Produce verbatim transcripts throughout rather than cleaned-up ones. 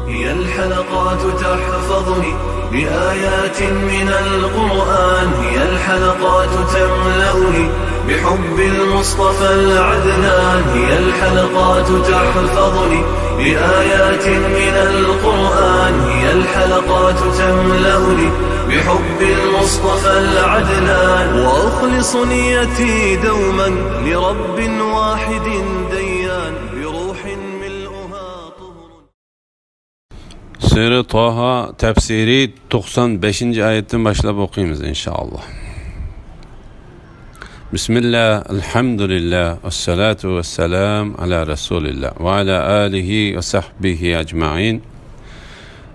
هي الحلقات تحفظني بآيات من القرآن، هي الحلقات تملأني بحب المصطفى العدنان، هي الحلقات تحفظني بآيات من القرآن، هي الحلقات تملأني بحب المصطفى العدنان، وأخلص نيتي دوما لرب واحد ديان، بروح ملؤها طهر. سۈرە تاھا تەپسىرى توقسان بەشىنچى ئايەتتىن باشلاپ ئوقۇيمىز، ئىنشائاللا. بىسمىللا، ئەلھەمدۇلىللا، ۋەسسالاتۇ ۋەسسالامۇ ئەلا رەسۇلىللا ۋە ئەلا ئالىھى ۋە سەھبىھى ئەجمەئىن.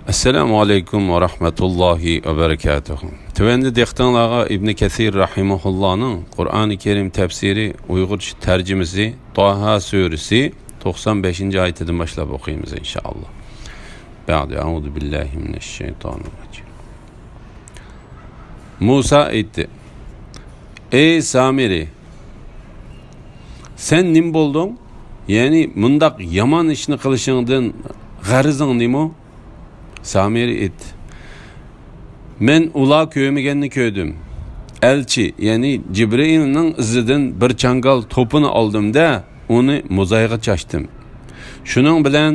ئەسسالامۇ ئەلەيكۇم ۋە رەھمەتۇللاھى ۋە بەرەكاتۇھۇ. تۆۋەندە دىققىتىڭلارغا ئىبنى كەسىر رەھىمەھۇللانىڭ قۇرئانى كەرىم تەپسىرى ئۇيغۇرچە تەرجىمىسى، تاھا سۈرىسى، توقسان بەشىنچى ئايىتىدىن باشلاپ ئوقۇيمىز، ئىنشائاللا. بەئدە، ئەئۇزۇ بىللاھى مىنەششەيتانىررەجىم. مۇسا ئېيتتى: «ئەي سامىرى، سەن نېمە بولدۇڭ؟ يەنى مۇنداق يامان ئىشنى قىلىشىڭدىن غەرىزىڭ نېمە؟» سامىرى ئېيتتى: «مەن ئۇلار كۆرمىگەننى كۆردۈم. ئەلچى، يەنى جىبرىئىلنىڭ ئىزىدىن بىر چاڭگال توپىنى ئالدىم-دە، ئۇنى موزايغا چاچتىم. شۇنىڭ بىلەن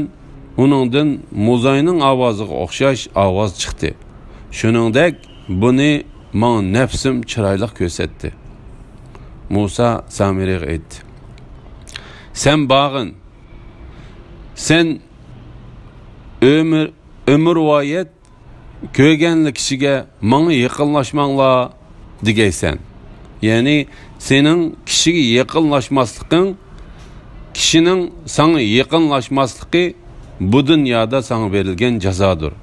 ئۇنىڭدىن موزاينىڭ ئاۋازىغا ئوخشاش ئاۋاز چىقتى. شۇنىڭدەك بۇنى ماڭا نەپسىم چىرايلىق كۆرسەتتى.» مۇسا سامىرىغا ئېيتتى: «سەن بارغىن، سەن ئۆمۈر، ئۆمۈرۋايەت كۆرگەنلا كىشىگە ماڭا يېقىنلاشماڭلار دېگەيسەن. يەنى سېنىڭ كىشىگە يېقىنلاشماسلىقىڭ، كىشىنىڭ ساڭا يېقىنلاشماسلىقى بۇ دۇنيادا ساڭا بېرىلگەن جازادۇر.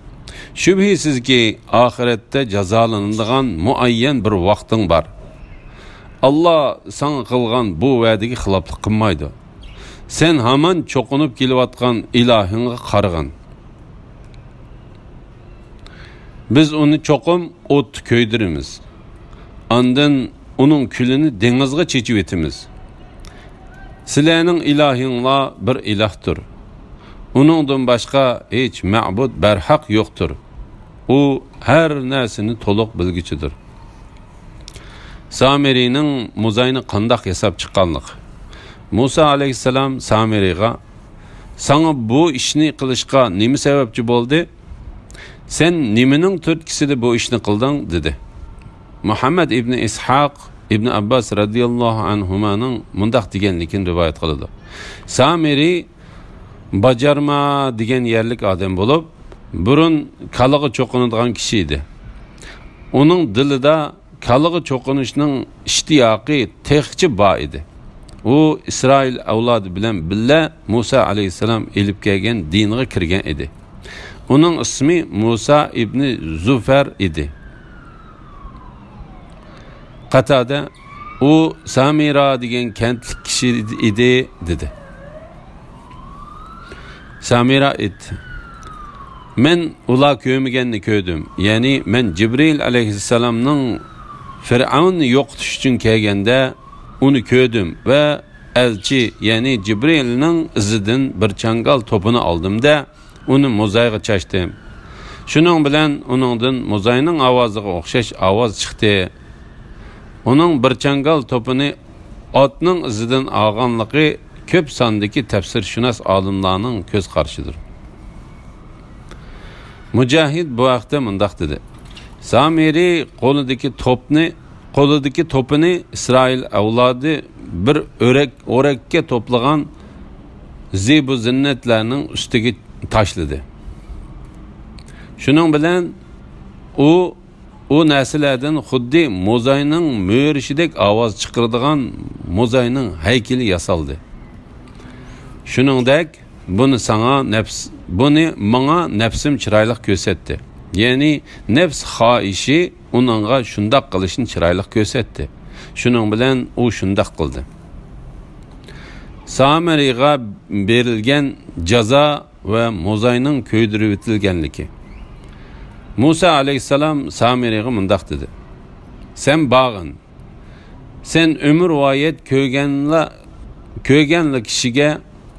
شۈبھىسىزكى، ئاخىرەتتە جازالىنىدىغان مۇئەييەن بىر ۋاقتىڭ بار. ئاللا ساڭا قىلغان بۇ ۋەدىگە خىلاپلىق قىلمايدۇ. سەن ھامان چوقۇنۇپ كېلىۋاتقان ئىلاھىڭغا قارىغىن. بىز ئۇنى چوقۇم ئوتتا كۆيدۈرىمىز. ئاندىن ئۇنىڭ كۈلىنى دېڭىزغا چېچىۋېتىمىز. سىلەرنىڭ ئىلاھىڭلار بىر ئىلاھتۇر. ئۇنىڭدىن باشقا ھېچ مەبۇد بەرھەق يوقتۇر. ئۇ ھەر نەرسىنى تولۇق بىلگۈچىدۇر.» سامىرىنىڭ موزاينى قانداق ياساپ چىققانلىقى. مۇسا ئەلەيھىسسالام سامىرىغا: «ساڭا بۇ ئىشنى قىلىشقا نېمە سەۋەبچى بولدى؟ سەن نېمىنىڭ تۈرتكىسىدە بۇ ئىشنى قىلدىڭ؟» دېدى. مۇھەممەد ئىبنى ئىسھاق ئىبنى ئابباس رەزىياللاھۇ ئەنھۇمانىڭ مۇنداق دېگەنلىكىنى رىۋايەت قىلىدۇ: سامىرى باجارما دېگەن يەرلىك ئادەم بولۇپ، بۇرۇن كالىغا چوقۇنىدىغان كىشى ئىدى. ئۇنىڭ دىلىدا كالىغا چوقۇنۇشنىڭ ئىشتىياقى تېخىچە بار ئىدى. ئۇ ئىسرائىل ئەۋلادى بىلەن بىللە مۇسا ئەلەيھىسسالام ئېلىپ كەلگەن دىنغا كىرگەن ئىدى. ئۇنىڭ ئىسمى مۇسا ئىبنى زۇفەر ئىدى. قاتادە: «ئۇ سامىرا دېگەن كەنتلىك كىشى ئىدى» دېدى. سامىرا ئېيتتى: «مەن ئۇلار كۆرمىگەننى كۆردۈم. يەنى مەن جىبرىئىل ئەلەيھىسسالامنىڭ فىرئەۋننى يوقىتىش ئۈچۈن كەلگەندە ئۇنى كۆردۈم ۋە ئەلچى، يەنى جىبرىئىلنىڭ ئىزىدىن بىر چاڭگال توپىنى ئالدىم-دە، ئۇنى موزايغا چاچتىم. شۇنىڭ بىلەن ئۇنىڭدىن موزاينىڭ ئاۋازىغا ئوخشاش ئاۋاز چىقتى.» ئۇنىڭ بىر چاڭگال توپىنى ئاتنىڭ ئىزىدىن ئالغانلىقى كۆپ ساندىكى تەپسىرشۇناس ئالىملارنىڭ كۆز قارىشىدۇر. مۇجاھىد بۇ ھەقتە مۇنداق دېدى: سامىرى قولىدىكى توپنى، قولىدىكى توپىنى ئىسرائىل ئەۋلادى بىر ئۆرەك، ئورەككە توپلىغان زىبۇ زىننەتلەرنىڭ ئۈستىگە تاشلىدى. شۇنىڭ بىلەن ئۇ ئۇ نەرسىلەردىن خۇددى موزاينىڭ مۆرىشىدەك ئاۋاز چىقىرىدىغان موزاينىڭ ھەيكىلى ياسالدى. شۇنىڭدەك بۇنى ساڭا نەپس، بۇنى ماڭا نەپسىم چىرايلىق كۆرسەتتى. يەنى نەپس خاھىشى ئۇنىڭغا شۇنداق قىلىشنى چىرايلىق كۆرسەتتى. شۇنىڭ بىلەن ئۇ شۇنداق قىلدى. سامىرىغا بېرىلگەن جازا ۋە موزاينىڭ كۆيدۈرۈۋېتىلگەنلىكى. مۇسا ئەلەيھىسسالام سامىرىغا مۇنداق دېدى: سەن بارغىن، سەن ئۆمۈرۋايەت كۆرگەنلا، كۆرگەنلا كىشىگە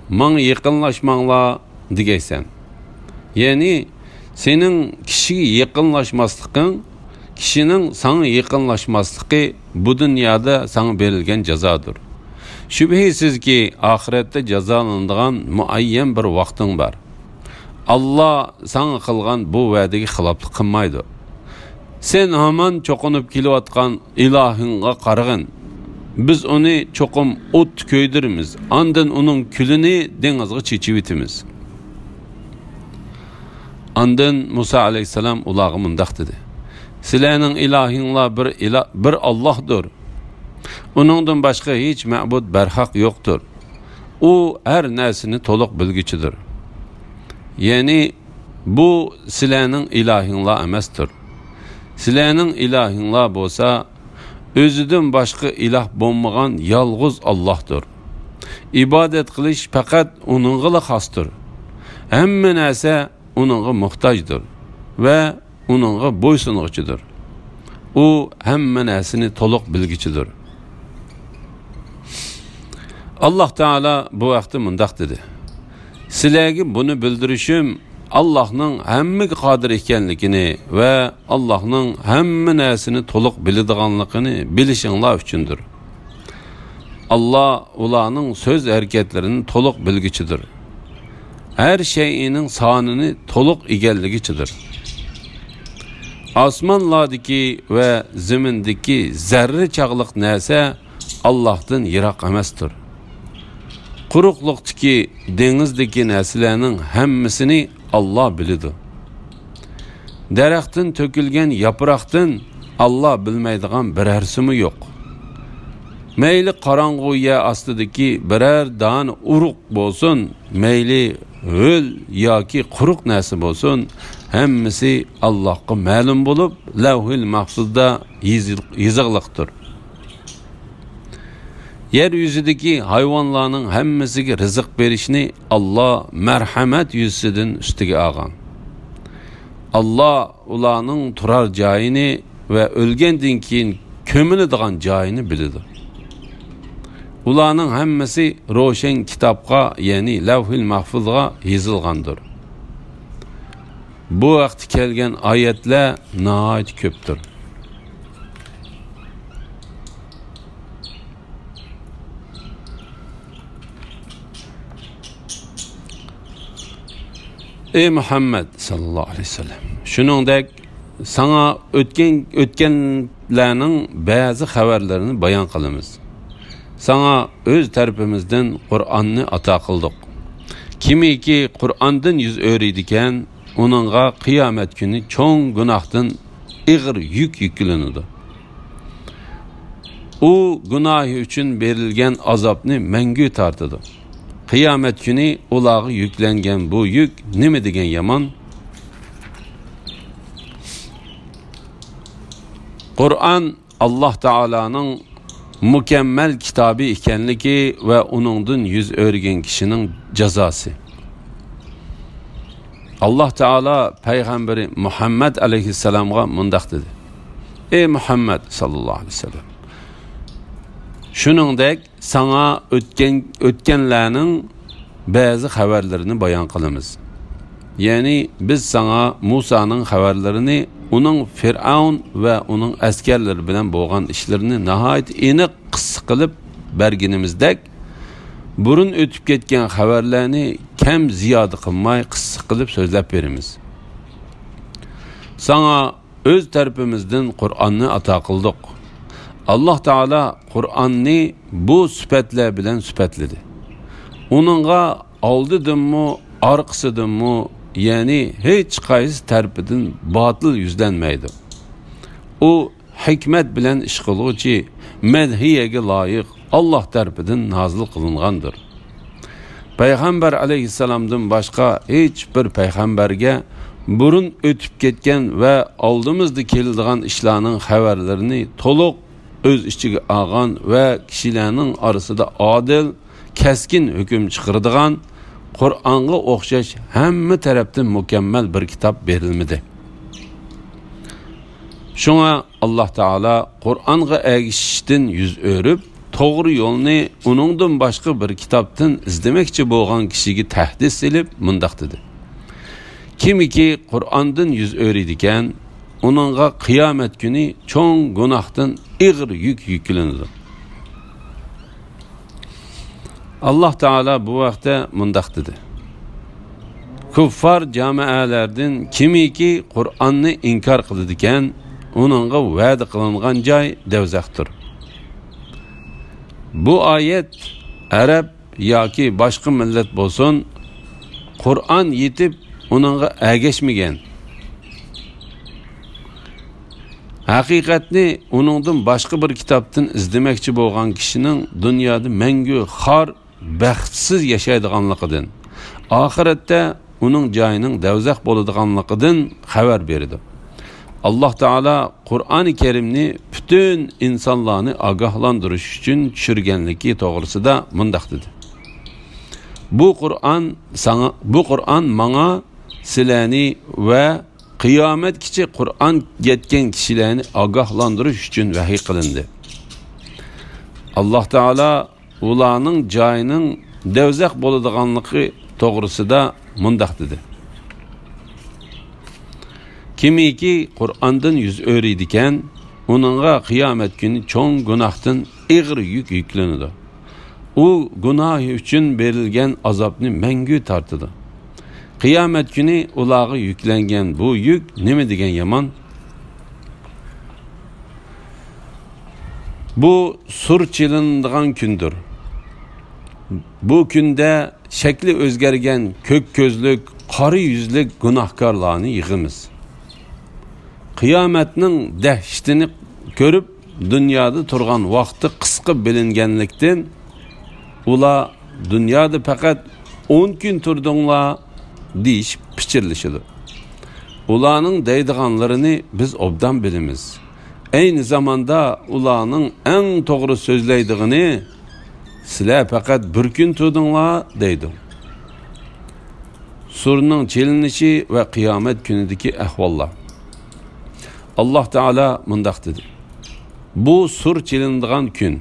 ماڭا يېقىنلاشماڭلار دېگەيسەن. يەنى سېنىڭ كىشىگە يېقىنلاشماسلىقىڭ، كىشىنىڭ ساڭا يېقىنلاشماسلىقى بۇ دۇنيادا ساڭا بېرىلگەن جازادۇر. شۈبھىسىزكى، ئاخىرەتتە جازالىنىدىغان مۇئەييەن بىر ۋاقتىڭ بار. ئاللا ساڭا قىلغان بۇ ۋەدىگە خىلاپلىق قىلمايدۇ. سەن ھامان چوقۇنۇپ كېلىۋاتقان ئىلاھىڭغا قارىغىن. بىز ئۇنى چوقۇم ئوتتا كۆيدۈرىمىز، ئاندىن ئۇنىڭ كۈلىنى دېڭىزغا چېچىۋېتىمىز. ئاندىن مۇسا ئەلەيھىسسالام ئۇلارغا مۇنداق دېدى: سىلەرنىڭ ئىلاھىڭلار بىر ئىلا-، بىر ئاللاھدۇر. ئۇنىڭدىن باشقا ھېچ مەبۇد بەرھەق يوقتۇر. ئۇ ھەر نەرسىنى تولۇق بىلگۈچىدۇر. يەنى بۇ سىلەرنىڭ ئىلاھىڭلار ئەمەستۇر. سىلەرنىڭ ئىلاھىڭلار بولسا ئۆزىدىن باشقا ئىلاھ بولمىغان يالغۇز ئاللاھدۇر. ئىبادەت قىلىش پەقەت ئۇنىڭغىلا خاستۇر. ھەممە نەرسە ئۇنىڭغا موھتاجدۇر ۋە ئۇنىڭغا بويسۇنغۇچىدۇر. ئۇ ھەممە نەرسىنى تولۇق بىلگۈچىدۇر. ئاللاھ تائالا بۇ ھەقتە مۇنداق دېدى: سىلەرگە بۇنى بىلدۈرۈشۈم ئاللاھنىڭ ھەممىگە قادىر ئىكەنلىكىنى ۋە ئاللاھنىڭ ھەممە نەرسىنى تولۇق بىلىدىغانلىقىنى بىلىشىڭلار ئۈچۈندۇر. ئاللا ئۇلارنىڭ سۆز ھەرىكەتلىرىنى تولۇق بىلگۈچىدۇر. ھەر شەيئىنىڭ سانىنى تولۇق ئىگىلىگۈچىدۇر. ئاسمانلاردىكى ۋە زېمىندىكى زەررە چاغلىق نەرسە ئاللاھتىن يىراق ئەمەستۇر. قۇرۇقلۇقتىكى، دېڭىزدىكى نەرسىلەرنىڭ ھەممىسىنى ئاللا بىلىدۇ. دەرەختىن تۆكۈلگەن ياپراقتىن ئاللا بىلمەيدىغان بىرەرسىمۇ يوق. مەيلى قاراڭغۇ يەر ئاستىدىكى بىرەر دانە ئۇرۇق بولسۇن، مەيلى ھۆل ياكى قۇرۇق نەرسە بولسۇن، ھەممىسى ئاللاھقا مەلۇم بولۇپ، لەۋھىل مەھفۇزدا يېزىل-، يېزىقلىقتۇر. يەر يۈزىدىكى ھايۋانلارنىڭ ھەممىسىگە رىزىق بېرىشنى ئاللا مەرھەمەت يۈزىسىدىن ئۈستىگە ئالغان. ئاللا ئۇلارنىڭ تۇرار جايىنى ۋە ئۆلگەندىن كېيىن كۆمۈلىدىغان جايىنى بىلىدۇ. ئۇلارنىڭ ھەممىسى روشەن كىتابقا، يەنى لەۋھىل مەھفۇزغا يېزىلغاندۇر. بۇ ھەقتە كەلگەن ئايەتلەر ناھايىتى كۆپتۇر. ئەي مۇھەممەد ساللاللاھۇ ئەلەيھى ۋەسەللەم، شۇنىڭدەك ساڭا ئۆتكەن، ئۆتكەنلەرنىڭ بەزى خەۋەرلىرىنى بايان قىلىمىز. ساڭا ئۆز تەرىپىمىزدىن قۇرئاننى ئاتا قىلدۇق. كىمكى قۇرئاندىن يۈز ئۆرۈيدىكەن، ئۇنىڭغا قىيامەت كۈنى چوڭ گۇناھتىن ئېغىر يۈك يۈكلىنىدۇ. ئۇ گۇناھى ئۈچۈن بېرىلگەن ئازابنى مەڭگۈ تارتىدۇ. قىيامەت كۈنى ئۇلارغا يۈكلەنگەن بۇ يۈك نېمە دېگەن يامان! قۇرئان ئاللاھ تائالانىڭ مۇكەممەل كىتابى ئىكەنلىكى ۋە ئۇنىڭدىن يۈز ئۆرۈگەن كىشىنىڭ جازاسى. ئاللاھ تائالا پەيغەمبىرى مۇھەممەد ئەلەيھىسسالامغا مۇنداق دېدى: ئەي مۇھەممەد ساللاللاھۇ ئەلەيھى ۋەسەللەم، شۇنىڭدەك ساڭا ئۆتكەن، ئۆتكەنلەرنىڭ بەزى خەۋەرلىرىنى بايان قىلىمىز. يەنى بىز ساڭا مۇسانىڭ خەۋەرلىرىنى، ئۇنىڭ فىرئەۋن ۋە ئۇنىڭ ئەسكەرلىرى بىلەن بولغان ئىشلىرىنى ناھايىتى ئېنىق قىسسە قىلىپ بەرگىنىمىزدەك، بۇرۇن ئۆتۈپ كەتكەن خەۋەرلەرنى كەم زىيادە قىلماي قىسسە قىلىپ سۆزلەپ بېرىمىز. ساڭا ئۆز تەرىپىمىزدىن قۇرئاننى ئاتا قىلدۇق. ئاللاھ تائالا قۇرئاننى بۇ سۈپەتلەر بىلەن سۈپەتلىدى. ئۇنىڭغا ئالدىدىنمۇ، ئارقىسىدىنمۇ، يەنى ھېچقايسى تەرىپىدىن باتىل يۈزلەنمەيدۇ. ئۇ ھېكمەت بىلەن ئىش قىلغۇچى، مەدھىيەگە لايىق، ئاللاھ تەرىپىدىن نازىل قىلىنغاندۇر. پەيغەمبەر ئەلەيھىسسالامدىن باشقا ھېچ بىر پەيغەمبەرگە بۇرۇن ئۆتۈپ كەتكەن ۋە ئالدىمىزدا كېلىدىغان ئىشلارنىڭ خەۋەرلىرىنى تولۇق ئۆز ئىچىگە ئالغان ۋە كىشىلەرنىڭ ئارىسىدا ئادىل، كەسكىن ھۆكۈم چىقىرىدىغان قۇرئانغا ئوخشاش ھەممە تەرەپتىن مۇكەممەل بىر كىتاب بېرىلمىدى. شۇڭا ئاللاھ تائالا قۇرئانغا ئەگىشىشتىن يۈز ئۆرۈپ، توغرا يولنى ئۇنىڭدىن باشقا بىر كىتابتىن ئىزدىمەكچى بولغان كىشىگە تەھدىت سېلىپ مۇنداق دېدى: كىمكى قۇرئاندىن يۈز ئۆرۈيدىكەن، ئۇنىڭغا قىيامەت كۈنى چوڭ گۇناھتىن ئېغىر يۈك يۈكلىنىدۇ. ئاللاھ تائالا بۇ ھەقتە مۇنداق دېدى: كۇففار جامائەلەردىن كىمكى قۇرئاننى ئىنكار قىلىدىكەن، ئۇنىڭغا ۋەدە قىلىنغان جاي دەۋزەختۇر. بۇ ئايەت ئەرەب ياكى باشقا مىللەت بولسۇن، قۇرئان يېتىپ ئۇنىڭغا ئەگەشمىگەن، ھەقىقەتنى ئۇنىڭدىن باشقا بىر كىتابتىن ئىزدىمەكچى بولغان كىشىنىڭ دۇنيادا مەڭگۈ خار، بەختسىز ياشايدىغانلىقىدىن، ئاخىرەتتە ئۇنىڭ جايىنىڭ دەۋزەخ بولىدىغانلىقىدىن خەۋەر بېرىدۇ. ئاللاھ تائالا قۇرئانى كەرىمنى پۈتۈن ئىنسانلارنى ئاگاھلاندۇرۇش ئۈچۈن چۈشۈرگەنلىكى توغرىسىدا مۇنداق دېدى: بۇ قۇرئان ساڭا، بۇ قۇرئان ماڭا سىلەرنى ۋە قىيامەتكىچە قۇرئان يەتكەن كىشىلەرنى ئاگاھلاندۇرۇش ئۈچۈن ۋەھىي قىلىندى. ئاللاھ تائالا ئۇلارنىڭ جايىنىڭ دەۋزەخ بولىدىغانلىقى توغرىسىدا مۇنداق دېدى: كىمكى قۇرئاندىن يۈز ئۆرۈيدىكەن، ئۇنىڭغا قىيامەت كۈنى چوڭ گۇناھتىن ئېغىر يۈك يۈكلىنىدۇ. ئۇ گۇناھى ئۈچۈن بېرىلگەن ئازابنى مەڭگۈ تارتىدۇ. قىيامەت كۈنى ئۇلارغا يۈكلەنگەن بۇ يۈك نېمە دېگەن يامان! بۇ سۇر چېلىنىدىغان كۈندۇر. بۇ كۈندە شەكلى ئۆزگەرگەن كۆك كۆزلۈك، قارا يۈزلۈك گۇناھكارلارنى يىغىمىز. قىيامەتنىڭ دەھشىتىنى كۆرۈپ، دۇنيادا تۇرغان ۋاقتى قىسقا بىلىنگەنلىكتىن، ئۇلار دۇنيادا پەقەت ئون كۈن تۇردۇڭلار دېيىشىپ پىچىرلىشىدۇ. ئۇلارنىڭ دەيدىغانلىرىنى بىز ئوبدان بىلىمىز. ئەينى زاماندا ئۇلارنىڭ ئەڭ توغرا سۆزلەيدىغىنى، سىلەر پەقەت بىر كۈن تۇردۇڭلار دەيدۇ. سۇرنىڭ چېلىنىشى ۋە قىيامەت كۈنىدىكى ئەھۋاللار. ئاللاھ تائالا مۇنداق دېدى: بۇ سۇر چېلىنىدىغان كۈن.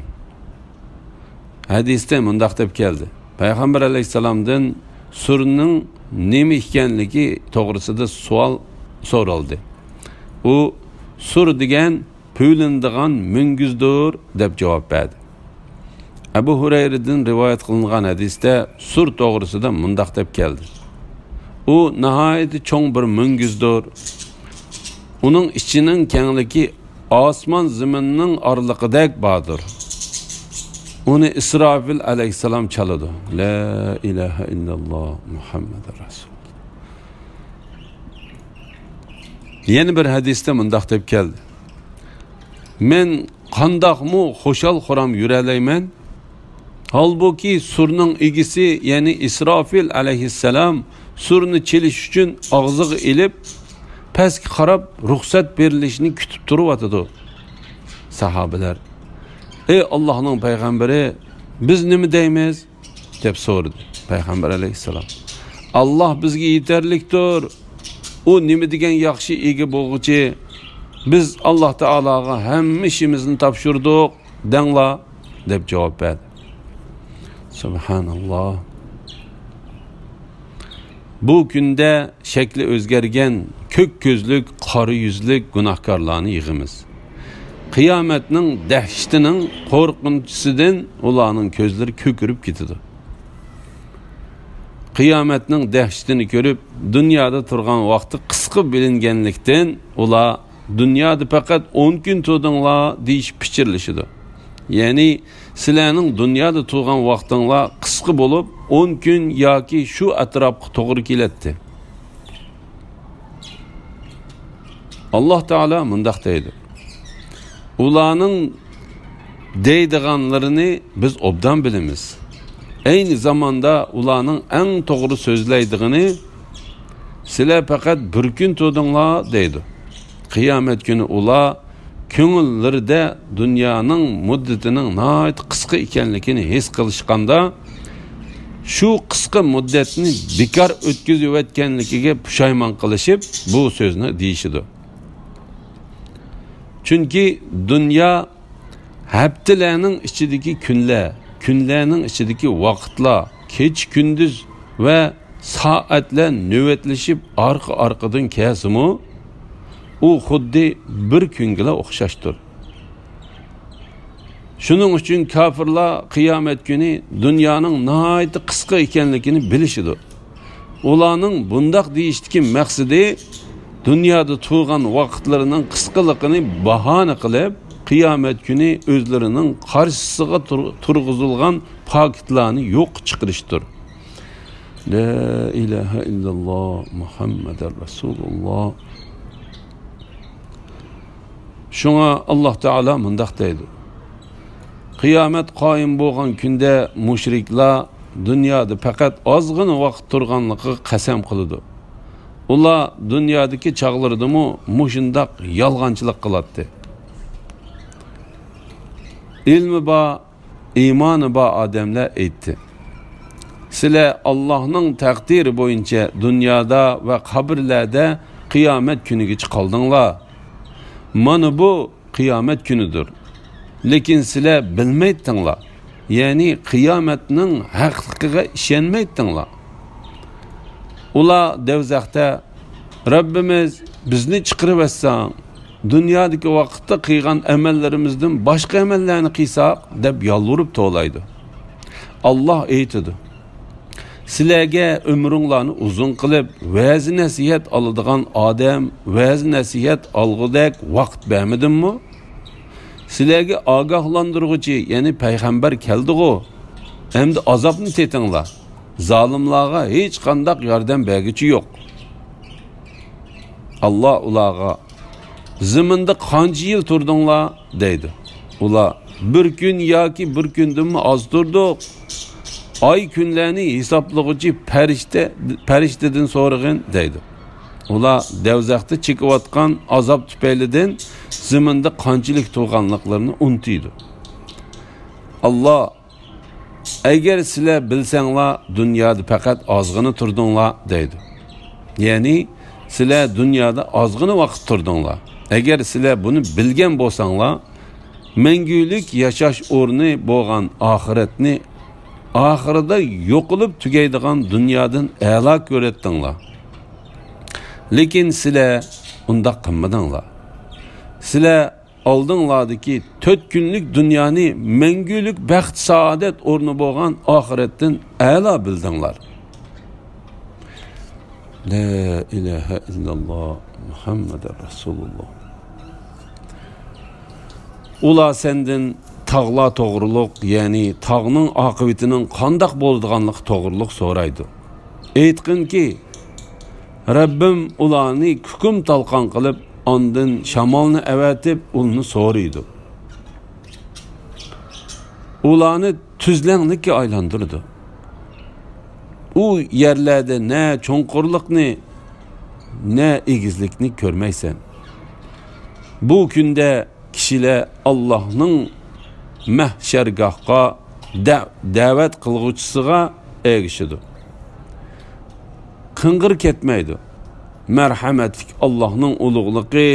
ھەدىستە مۇنداق دەپ كەلدى: پەيغەمبەر ئەلەيھىسسالامدىن سۇرنىڭ نېمە ئىكەنلىكى توغرىسىدا سوئال سورالدى. ئۇ، سۇر دېگەن پۈۋلىنىدىغان مۈڭگۈزدۇر، دەپ جاۋاب بەردى. ئەبۇ ھۇرەيرىدىن رىۋايەت قىلىنغان ھەدىستە سۇر توغرىسىدا مۇنداق دەپ كەلدى: ئۇ ناھايىتى چوڭ بىر مۈڭگۈزدۇر. ئۇنىڭ ئىچىنىڭ كەڭلىكى ئاسمان زېمىننىڭ ئارىلىقىدەك باردۇر. ئۇنى ئىسرافىل ئەلەيھىسسالام چالىدۇ. لا ئىلاھە ئىللاللا مۇھەممەدۇر رەسۇل. يەنە بىر ھەدىستە مۇنداق دەپ كەلدى: مەن قانداقمۇ خۇشال-خۇرام يۈرەلەيمەن؟ ھالبۇكى، سۇرنىڭ ئىگىسى، يەنى ئىسرافىل ئەلەيھىسسالام سۇرنى چېلىش ئۈچۈن ئاغزىغا ئېلىپ، پەسكە قاراپ رۇخسەت بېرىلىشىنى كۈتۈپ تۇرۇۋاتىدۇ. ساھابىلەر: ئەي ئاللاھنىڭ پەيغەمبىرى، بىز نېمە دەيمىز؟ دەپ سورىدى پەيغەمبەر ئەلەيھىسسالام. ئاللاھ بىزگە يېتەرلىكتۇر. ئۇ نېمە دېگەن ياخشى ئىگە بولغۇچى. بىز ئاللاھ تائالاغا ھەممە ئىشىمىزنى تاپشۇردۇق، دەڭلار، دەپ جاۋاب بەردى. سۇبھاناللاھ. بۇ كۈندە شەكلى ئۆزگەرگەن، كۆك كۆزلۈك، قارا يۈزلۈك گۇناھكارلارنى يىغىمىز. قىيامەتنىڭ دەھشىتىنىڭ قورقۇنچىسىدىن ئۇلارنىڭ كۆزلىرى كۆكىرىپ كېتىدۇ. قىيامەتنىڭ دەھشىتىنى كۆرۈپ، دۇنيادا تۇرغان ۋاقتى قىسقا بىلىنگەنلىكتىن، ئۇلار دۇنيادا پەقەت ئون كۈن تۇردۇڭلار دېيىشىپ پىچىرلىشىدۇ. يەنى، سىلەرنىڭ دۇنيادا تۇرغان ۋاقتىڭلار قىسقا بولۇپ، ئون كۈن ياكى شۇ ئەتراپقا توغرا كېلەتتى. ئاللاھ تائالا مۇنداق دەيدۇ: ئۇلارنىڭ دەيدىغانلىرىنى بىز ئوبدان بىلىمىز. ئەينى زاماندا ئۇلارنىڭ ئەڭ توغرا سۆزلەيدىغىنى، سىلەر پەقەت بىر كۈن تۇردۇڭلار، دەيدۇ. قىيامەت كۈنى ئۇلار كۆڭۈللىرىدە دۇنيانىڭ مۇددىتىنىڭ ناھايىتى قىسقا ئىكەنلىكىنى ھېس قىلىشقاندا، شۇ قىسقا مۇددەتنى بىكار ئۆتكۈزۈۋەتكەنلىكىگە پۇشايمان قىلىشىپ، بۇ سۆزنى دېيىشىدۇ. چۈنكى دۇنيا ھەپتىلەرنىڭ ئىچىدىكى كۈنلەر، كۈنلەرنىڭ ئىچىدىكى ۋاقىتلار، كېچە-كۈندۈز ۋە سائەتلەر نۆۋەتلىشىپ ئارقا-ئارقىدىن كەلسىمۇ، ئۇ خۇددى بىر كۈنگىلا ئوخشاشتۇر. شۇنىڭ ئۈچۈن كاپىرلار قىيامەت كۈنى دۇنيانىڭ ناھايىتى قىسقا ئىكەنلىكىنى بىلىشىدۇ. ئۇلارنىڭ بۇنداق دېيىشتىكى مەقسىتى، دۇنيادا تۇرغان ۋاقىتلىرىنىڭ قىسقىلىقىنى باھانە قىلىپ، قىيامەت كۈنى ئۆزلىرىنىڭ قارشىسىغا تۇر-، تۇرغۇزۇلغان پاكىتلارنى يوققا چىقىرىشتۇر. لا ئىلاھە ئىللاللا، مۇھەممەدۇر رەسۇلۇللا. شۇڭا ئاللاھ تائالا مۇنداق دەيدۇ: قىيامەت قايىم بولغان كۈندە مۇشرىكلار دۇنيادا پەقەت ئازغىنە ۋاقىت تۇرغانلىقىغا قەسەم قىلىدۇ. ئۇلار دۇنيادىكى چاغلىرىدىمۇ مۇشۇنداق يالغانچىلىق قىلاتتى. ئىلمى بار، ئىمانى بار ئادەملەر ئېيتتى: سىلەر ئاللاھنىڭ تەقدىرى بويىچە دۇنيادا ۋە قەبرىلەردە قىيامەت كۈنىگىچە قالدىڭلار. مانا بۇ قىيامەت كۈنىدۇر. لېكىن سىلەر بىلمەيتتىڭلار، يەنى قىيامەتنىڭ ھەقلىقىغا ئىشەنمەيتتىڭلار. ئۇلار دەۋزەختە: رەببىمىز، بىزنى چىقىرىۋەتسەڭ، دۇنيادىكى ۋاقىتتا قىلغان ئەمەللىرىمىزدىن باشقا ئەمەللەرنى قىلساق، دەپ يالۋۇرۇپ توۋلايدۇ. ئاللاھ ئېيتىدۇ: سىلەرگە ئۆمرۈڭلارنى ئۇزۇن قىلىپ، ۋەز-نەسىھەت ئالىدىغان ئادەم، ۋەز-نەسىھەت ئالغۇدەك ۋاقىت بەرمىدىممۇ؟ سىلەرگە ئاگاھلاندۇرغۇچى، يەنى پەيغەمبەر كەلدىغۇ؟ ئەمدى ئازابنى تېتىڭلار. زالىملارغا ھېچقانداق ياردەم بەرگۈچى يوق. ئاللاھ ئۇلارغا: زېمىندا قانچە يىل تۇردۇڭلار؟ دەيدۇ. ئۇلار: بىر كۈن ياكى بىر كۈندىنمۇ ئاز تۇردۇق. ئاي كۈنلەرنى ھېسابلىغۇچى پەرىشتە، پەرىشتىدىن سورىغىن، دەيدۇ. ئۇلار دەۋزەختە چېكىۋاتقان ئازاب تۈپەيلىدىن زېمىندا قانچىلىك تۇرغانلىقلىرىنى ئۇنتۇيدۇ. ئاللاھ: ئەگەر سىلەر بىلسەڭلار، دۇنيادا پەقەت ئازغىنە تۇردۇڭلار، دەيدۇ. يەنى، سىلەر دۇنيادا ئازغىنە ۋاقىت تۇردۇڭلار. ئەگەر سىلەر بۇنى بىلگەن بولساڭلار، مەڭگۈلۈك ياشاش ئورنى بولغان ئاخىرەتنى ئاخىرىدا يوقىلىپ تۈگەيدىغان دۇنيادىن ئەلا كۆرەتتىڭلار. لېكىن سىلەر ئۇنداق قىلمىدىڭلار. سىلەر ئالدىڭلاردىكى تۆت كۈنلۈك دۇنيانى مەڭگۈلۈك بەخت-سائادەت ئورنى بولغان ئاخىرەتتىن ئەلا بىلدىڭلار. لا ئىلاھە ئىللاللا، مۇھەممەدۇر رەسۇلۇللا. ئۇلار سەندىن تاغلار توغرۇلۇق، يەنى تاغنىڭ ئاقىۋىتىنىڭ قانداق بولىدىغانلىقى توغرۇلۇق سورايدۇ. ئېيتقىنكى، رەببىم ئۇلارنى كۇكۇم-تالقان قىلىپ، ئاندىن شامالنى ئەۋەتىپ، ئۇلنى سورۇيدۇ. ئۇلارنى تۈزلەڭلىككە ئايلاندۇرىدۇ. ئۇ يەرلەردە نە چوڭقۇرلۇقنى، نە ئېگىزلىكنى كۆرمەيسەن. بۇ كۈندە كىشىلەر ئاللاھنىڭ مەھشەرگاھقا دە-، دەۋەت قىلغۇچىسىغا ئەگىشىدۇ. قىڭغىر كەتمەيدۇ. مەرھەمەتلىك ئاللاھنىڭ ئۇلۇغلۇقى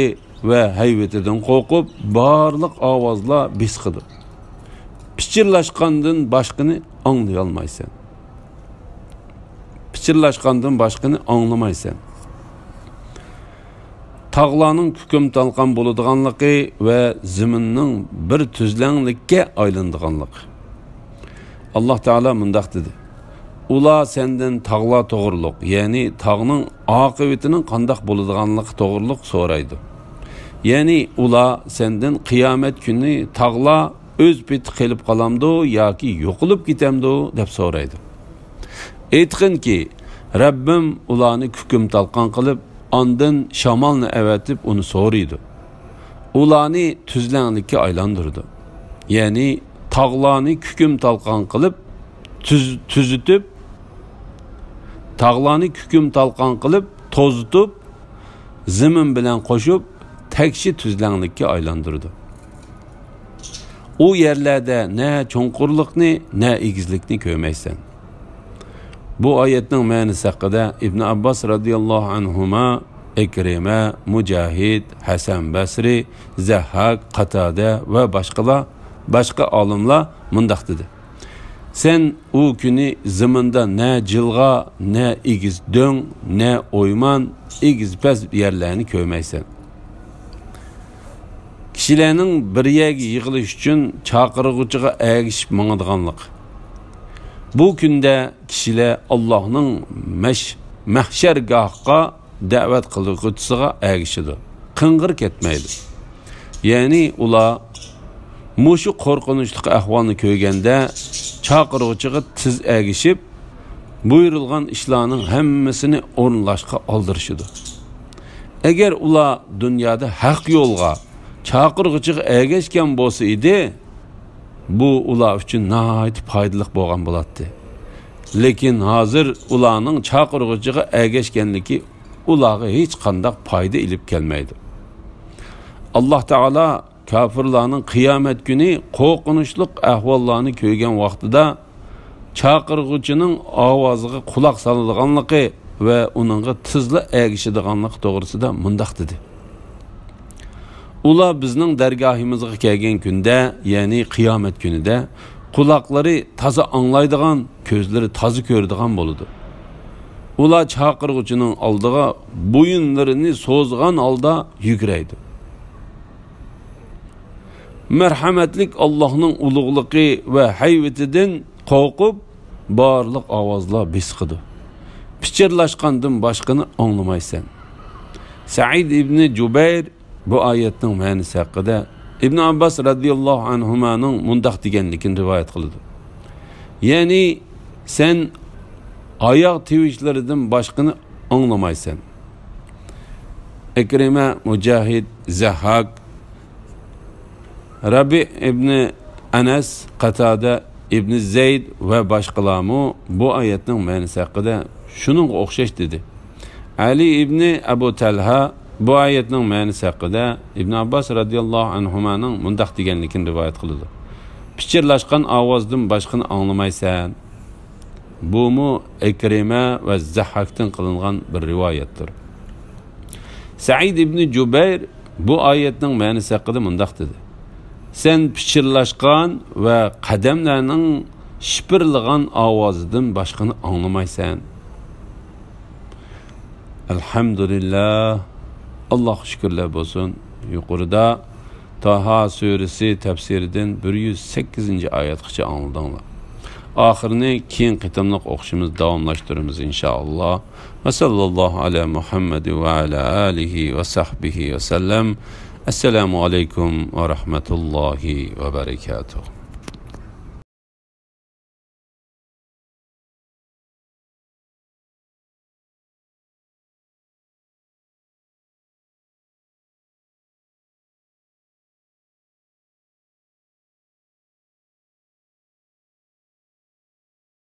ۋە ھەيۋىتىدىن قورقۇپ، بارلىق ئاۋازلار بېسىقىدۇ. پىچىرلاشقاندىن باشقىنى ئاڭلىيالمايسەن. پىچىرلاشقاندىن باشقىنى ئاڭلىمايسەن. تاغلارنىڭ كۇكۇم-تالقان بولىدىغانلىقى ۋە زېمىننىڭ بىر تۈزلەڭلىككە ئايلىنىدىغانلىقى. ئاللاھ تائالا مۇنداق دېدى: ئۇلار سەندىن تاغلار توغرۇلۇق، يەنى تاغنىڭ ئاقىۋىتىنىڭ قانداق بولىدىغانلىقى توغرۇلۇق سورايدۇ. يەنى ئۇلار سەندىن قىيامەت كۈنى تاغلار ئۆز پېتى قېلىپ قالامدۇ ياكى يوقىلىپ كېتەمدۇ دەپ سورايدۇ. ئېيتقىنكى، رەببىم ئۇلارنى كۇكۇم-تالقان قىلىپ، ئاندىن شامالنى ئەۋەتىپ ئۇنى سورۇيدۇ. ئۇلارنى تۈزلەڭلىككە ئايلاندۇرىدۇ. يەنى تاغلارنى كۇكۇم-تالقان قىلىپ، تۈز-، تۈزىتىپ، تاغلارنى كۇكۇم-تالقان قىلىپ، توزۇتۇپ، زېمىن بىلەن قوشۇپ، تەكشى تۈزلەڭلىككە ئايلاندۇرىدۇ. ئۇ يەرلەردە نە چوڭقۇرلۇقنى، نە ئېگىزلىكنى كۆرمەيسەن. بۇ ئايەتنىڭ مەنىسى ھەققىدە ئىبن ئابباس رەزىياللاھۇ ئەنھۇما، ئىكرىمە، مۇجاھىد، ھەسەن بەسرى، زەھھاك، قاتادە ۋە باشقىلار، باشقا ئالىملار مۇنداق دېدى: سەن ئۇ كۈنى زېمىندا نە جىلغا، نە ئېگىز دۆڭ، نە ئويمان، ئېگىز پەس يەرلەرنى كۆرمەيسەن. كىشىلەرنىڭ بىر يەرگە يىغىلىش ئۈچۈن چاقىرغۇچىغا ئەگىشىپ ماڭىدىغانلىقى. بۇ كۈندە كىشىلەر ئاللاھنىڭ مەش-، مەھشەرگاھقا دەۋەت قىلغۇچىسىغا ئەگىشىدۇ، قىڭغىر كەتمەيدۇ. يەنى ئۇلار مۇشۇ قورقۇنچلۇق ئەھۋالنى كۆرگەندە، چاقىرغۇچىغا تېز ئەگىشىپ، بۇيرۇلغان ئىشلارنىڭ ھەممىسىنى ئورۇنلاشقا ئالدىرىشىدۇ. ئەگەر ئۇلار دۇنيادا ھەق يولغا، چاقىرغۇچىغا ئەگەشكەن بولسا ئىدى، بۇ ئۇلار ئۈچۈن ناھايىتى پايدىلىق بولغان بولاتتى. لېكىن ھازىر ئۇلارنىڭ چاقىرغۇچىغا ئەگەشكەنلىكى ئۇلارغا ھېچقانداق پايدا ئېلىپ كەلمەيدۇ. ئاللاھ تائالا كاپىرلارنىڭ قىيامەت كۈنى قورقۇنچلۇق ئەھۋاللارنى كۆرگەن ۋاقتىدا چاقىرغۇچىنىڭ ئاۋازىغا قۇلاق سالىدىغانلىقى ۋە ئۇنىڭغا تېزلا ئەگىشىدىغانلىقى توغرىسىدا مۇنداق دېدى: ئۇلار بىزنىڭ دەرگاھىمىزغا كەلگەن كۈندە، يەنى قىيامەت كۈنىدە، قۇلاقلىرى تازا ئاڭلايدىغان، كۆزلىرى تازا كۆرىدىغان بولىدۇ. ئۇلار چاقىرغۇچىنىڭ ئالدىغا بويۇنلىرىنى سوزغان ھالدا يۈگۈرەيدۇ. مەرھەمەتلىك ئاللاھنىڭ ئۇلۇغلۇقى ۋە ھەيۋىتىدىن قورقۇپ، بارلىق ئاۋازلار بېسىقىدۇ. پىچىرلاشقاندىن باشقىنى ئاڭلىمايسەن. سەئىد ئىبنى جۇبەير بۇ ئايەتنىڭ مەنىسى ھەققىدە ئىبن ئابباس رەزىياللاھۇ ئەنھۇمانىڭ مۇنداق دېگەنلىكىنى رىۋايەت قىلىدۇ. يەنى، سەن ئاياغ تىۋىشلىرىدىن باشقىنى ئاڭلىمايسەن. ئىكرىمە، مۇجاھىد، زەھھاك، رەبىئ ئىبنى ئەنەس، قاتادە، ئىبنى زەيد ۋە باشقىلارمۇ بۇ ئايەتنىڭ مەنىسى ھەققىدە شۇنىڭغا ئوخشاش دېدى. ئەلى ئىبنى ئەبۇ تەلھا بۇ ئايەتنىڭ مەنىسى ھەققىدە ئىبن ئابباس رەزىياللاھۇ ئەنھۇمانىڭ مۇنداق دېگەنلىكىنى رىۋايەت قىلىدۇ: پىچىرلاشقان ئاۋازدىن باشقىنى ئاڭلىمايسەن. بۇمۇ ئىكرىمە ۋە زەھھاكتىن قىلىنغان بىر رىۋايەتتۇر. سەئىد ئىبنى جۇبەير بۇ ئايەتنىڭ مەنىسى ھەققىدە مۇنداق دېدى: سەن پىچىرلاشقان ۋە قەدەملەرنىڭ شىپىرلىغان ئاۋازىدىن باشقىنى ئاڭلىمايسەن. ئەلھەمدۇلىللا، ئاللاھقا شۈكۈرلەر بولسۇن. يۇقىرىدا تاھا سۈرىسى تەپسىرىدىن بىر يۈز سەككىزىنچى ئايەتقىچە ئاڭلىدىڭلار. ئاخىرىنى كېيىن قېتىملىق ئوقۇشىمىز، داۋاملاشتۇرىمىز، ئىنشائاللا. ۋە ساللاللاھۇ ئەلا مۇھەممەد ۋە ئەلا ئالىھى ۋە سەھبىھى ۋە سەللەم. ئەسسالامۇ ئەلەيكۇم ۋە رەھمەتۇللاھى ۋە بەرەكاتۇھ.